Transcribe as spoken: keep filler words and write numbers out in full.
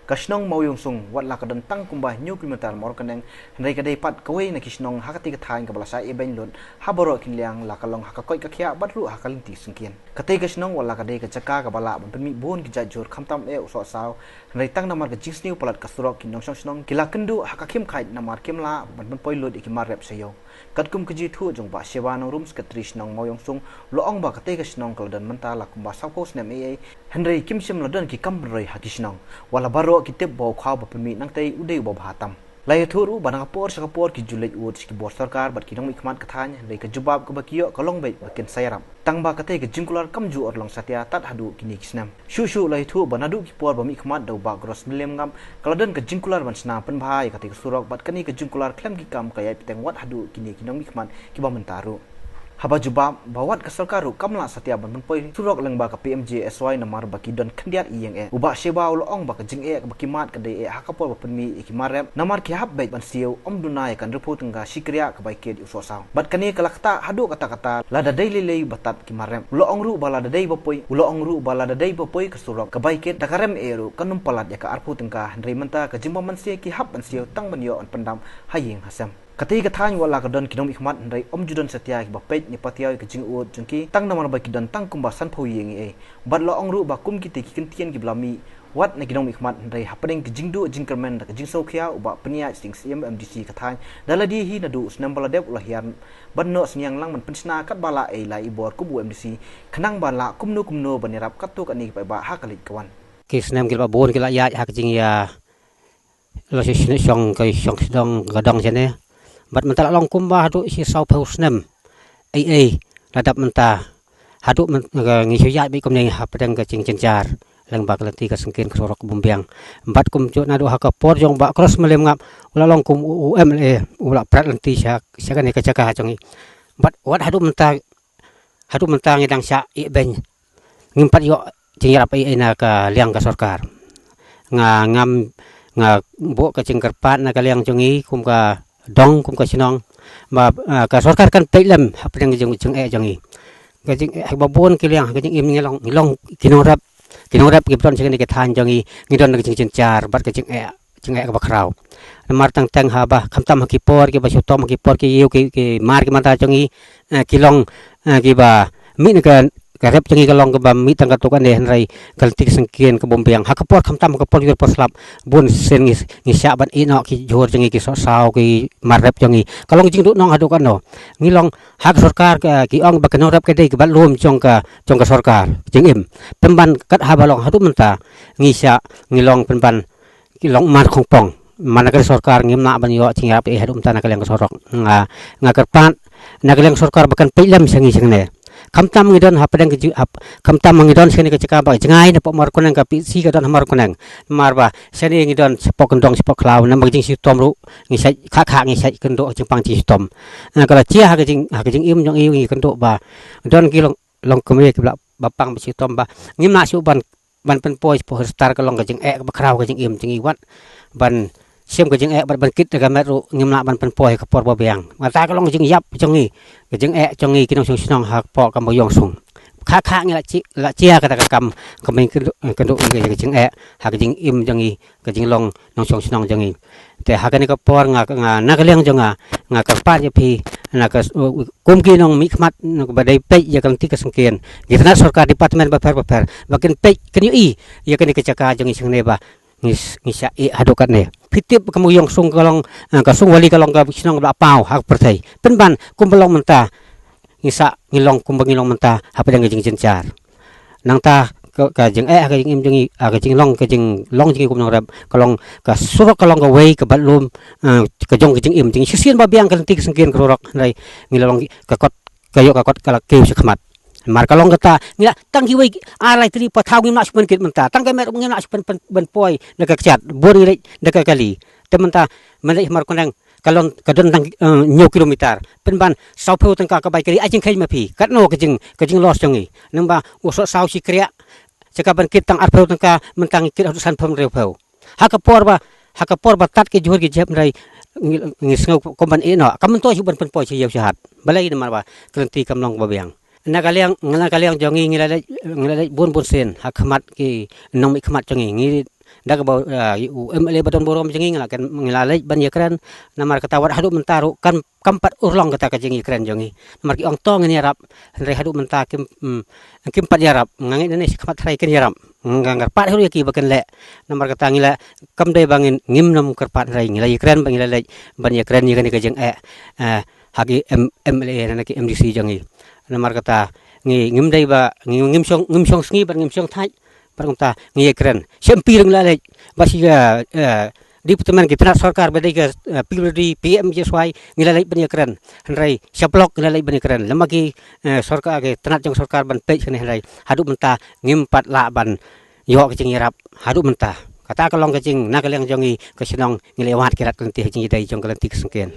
Ka shnong Mawïongsung wat la ka don tang kumba hynñiew kilometer marwei kane, hynrei ka dei pat kawei na ki shnong ha katei ka thaiñ kaba la shah ïehnoh lut ha baroh ki liang, la ka long ha ka koit ka khiah bad ruh ha ka lynti syngkien. Katei ka shnong wat la ka dei ka jaka kaba lah ban pynmih bun ki jait jhur khamtam eh u soh saw, hynrei tang namar ka jingsniew palat ka surok ki nongshong shnong ki la kynduh ha ka khim khaid namar kim lah ban pynpoi lut ïa ki mar rep sha ïew. Katkum ka jingthoh jong Bah Sheba Nongrum, Secretary shnong Mawïongsung, u la ong ba katei ka shnong ka la don mynta la kumba sawphew snem ei ei, hynrei kim shym la don ki kam pynroi ha ki shnong, wat la baroh ki tip ba u khaw ba pynmih nangtei u dei uba bha tam. La ïathuh ruh ba na ka por sha ka por ki ju leit ud sha ki bor sorkar bad ki nongmihkhmat ka thaiñ, hynrei ka jubab kaba ki ïoh ka long beit ba kin sa ïarap. Tang ba katei ka jingkular kam ju urlong satia tad haduh kine ki snem. Shuh shuh la ïathuh ba naduh ki por ba mihkhmat da u Bah Cross Mylliemngap, ka la don ka jingkular ban shna pynbha ïa katei ka surok, bad kane ka jingkular khlem ki kam ka ïaid bteng wat haduh kine ki nongmihkhmat kiba mynta ruh. Haba jubab ba wat ka sorkar ruh kam lah satia ban pynpoi surok lyngba ka P M G S Y namar ba ki don khyndiat ïing eh, u Bah Sheba u la ong ba ka jingeh kaba ki mad ka dei eh ha ka por ba pynmih ïa ki mar rep, namar ki hap beit ban siew, ym duna ïa ka hynriewphew tyngka shi kriah kaba ïa kit ïa u soh saw. Bad kane ka la ktah haduh katta katta lada dei lei lei ba tad ki mar rep. U la ong ruh ba lada dei ba poi, u la ong ruh ba lada dei ba poi ka surok kaba ïa kit da ka rem eh ruh kan ym palat ïa ka arphew tyngka, hynrei mynta ka jingbym mynsiem ki hap ban siew tang ban ïoh ban pyndap ha ïing ha sem. Katei ka thaiñ wat la ka don ki nongmihkhmat, hynrei ym ju don satia kiba peit ne patiaw ïa ka jingud jong ki, tang namar ba ki don tang kumba sanphew ïing ei ei. Bad la ong ruh ba kum kitei ki kyntien kiba la mih wat na ki nongmihkhmat, hynrei hapdeng ka jingduh jingkyrmen da ka jingsngewkhia, u Bah Pynïaid Sing, Syiem M D C ka thaiñ, da lade hi naduh u snem ba la dep u la hiar ban noh synñiang lang ban pynshna katba lah ei lah ei bor kum u M D C, khnang ba lah kumno kumno ban ïarap katto katne ki paidbah ha ka leit ka wan. Ki snem ki la bun ki la ïaid ha ka jingïa la shu shong ka shong sdong ka dong shane. Bad mynta la long kumba haduh shi sawphew snem ei ei la dap mynta. Haduh myn-, ka ngi shu ïaid beit kumne hapdeng ka jingjynjar lyngba ka lynti ka syngkien ka surok bym biang. Bad kumjuh naduh ha ka por jong Bah Cross Mylliemngap, u la long kum u, u M L A, u la prat lynti sha, sha kane ka jaka jong ngi. Bad wat haduh mynta, haduh mynta ngi dang shah ïehnoh, ngim pat ïoh jingïarap ei ei na ka liang ka sorkar. Nga ngam, nga buh ka jingkyrpad na ka liang jong ngi kum ka dong kum ka shnong ba, ah, ka sorkar kan peit lem hapdeng ka jing, jingeh jong ngi. Ka jingeh ha ba bun ki liang, ka jingim ngi long, ngi long ki nongrep, ki nongrep kiba don sha kane ka thaiñ jong ngi, ngi don ka jingjynjar bad ka jingeh, jingeh kaba khraw. Namar teng teng haba khamtam ha ki por kiba shitom, ha ki por ki ïew ki, ki mar ki mata jong ngi, eh, ki long, eh, kiba mih na ka, ka rep jong ngi ka long kaba mih tang katto katne, hynrei ka lynti ka syngkien ka bym biang. Ha ka por khamtam ha ka por jhur por slap, bun sien ngi, ngi shah ban ïehnoh ki jhur jong ngi, ki soh saw, ki mar rep jong ngi. Ka long jingduhnong haduh katno. Ngi long ha ka sorkar ka, ki ong ba ka nongrep ka dei ka bat lum jong ka, jong ka sorkar jingim. Pynban kat haba long haduh mynta ngi shah, ngi long pynban ki long mar khongpong. Mar na ka sorkar ngim lah ban ïoh jingïarap ei ei haduh mynta na ka liang ka sorok. Nga, nga kyrpad na ka liang sorkar ba kan peit lem sha ngi sha ngi ne. Khamtam ngi don hapdeng ka ju-, hap-, khamtam ngi don sha kane ka jaka ba jngai na pok Mawryngkneng, ka P C ka don ha Mawryngkneng. Namar ba shane ngi don shapoh kyndong shapoh khlaw, namar ka jingshitom ruh ngi shait kha kha, ngi shait kynduh jingpang jingshitom. Na ka la jia ha ka jing, ha ka jingim jong ngi, ngi kynduh ba don ki long, long kmie kiba lah ba pang ba shitom ba ngim lah shuh ban ban pynpoi shapoh River Star, ka long ka jingeh kaba khraw ka jingim jong ngi, wat ban shim ka jingeh bad ban kit da ka met ruh ngim lah ban pynpoi ha ka por ba biang. Kata ka long ka jingïap jong ngi, ka jingeh jong ngi ki nongshong shnong hapoh ka Mawïongsung. Kha kha ngi la chi-, la jia kata ka kam, ka mih kynduh, kynduh ngi ka jingeh ha ka jingim jong ngi, ka jinglong nongshong shnong jong ngi. Te ha kane ka por nga, nga na ka liang jong nga, nga kyrpad ïa phi na ka, kum ki nongmihkhmat, na ka ba dei peit ïa ka lynti ka syngkien, ki tnat sorkar department bapher bapher ba kin peit, kin ïohi ïa kane ka jaka jong ngi sha ngi ne ba ngi s-, ngi shah ïeh haduh katne. Phi tip ka Mawïongsung ka long, eh, ka Sungwali ka long ka shnong ba la paw ha ka pyrthei. Pynban kumba long mynta ngi shah, ngi long kumba ngi long mynta hapdeng ka jingjynjar. Nangta ka, ka jingeh ha ka jingim jong ngi, ha ka jinglong, ka jinglong jong ngi kum nongrep, ka long ka surok, ka long kawei ka bat lum, eh, ka jong ka jingim jong ngi. Shisien ba biang ka lynti ka syngkien ka surok, hynrei ngi la long ka kot, ka ïoh ka kot ka la kiew shakhmat. Namar ka long kata, ngi la tang kiwei ar lai tylli pat thaw ngim lah shu pynkit mynta. Tang ka met ngim lah shu pyn, pyn, pynpoi na ka kjat, bun ngi leit da ka kali. Te mynta, mynta ha Mawryngkneng ka long, ka don tang, eh, hynñiew kilometer. Pynban sawphew tyngka ka bai kali, ai jingkheiñ ma phi. Katno ka jing, ka jingloss jong ngi. Nangba u soh saw shi kriah, sha ka ban kit tang arphew tyngka, mynta ngi kit haduh sanphew hynriewphew. Ha ka por ba, ha ka por ba tad ki jhur ki jep, hynrei ngi, ngi sngew kum ban ïehnoh. Kam myntoi shuh ban pynpoi sha ïew sha hat. Balei? Namar ba ka lynti kam long ba biang. Na ka liang, na ka liang jong ngi, ngi la leit, ngi la leit bun bun sien ha khmat ki nongmihkhmat jong ngi. Ngi da kaba, eh, u M L A ba don burom jong ngi, ngi la kren, ngi la leit ban ïakren. Namar kata wat haduh mynta ruh kan kam pat urlong kata ka jingïakren jong ngi. Namar ki ong to ngin ïarap, hynrei haduh mynta kim, mm, kim pat ïarap. Nga ngeit nangne shakhmat tharai kin ïarap. Nga kyrpad haduh ïa ki ba kin leh. Namar kata ngi la, kam dei ba ngin, ngim nym kyrpad, hynrei ngi la ïakren ba ngi la leit ban ïakren ïa kane ka jingeh, eh, ha ki M-, M L A ne ki M D C jong ngi. Namar kata ngi, ngim dei ba ngi, ngim shong, ngim shong sngi bad ngim shong thait. Bad kumta ngi ïakren. Sha M P ruh ngi la leit. Bad sha, eh, department ki tnat sorkar ba dei ka, eh, P W D, P M G S Y, ngi la leit ban ïakren. Hynrei sha block ngi la leit ban ïakren. Lem ma ki, eh, sorkar, ki tnat jong sorkar ban peit shane, hynrei haduh mynta ngim pat lah ban ïoh ka jingïarap haduh mynta. Kata ka long ka jing, na ka liang jong ngi ka shnong, ngi la wad ki rat ka lynti ha jingïadei jong ka lynti ka syngkien.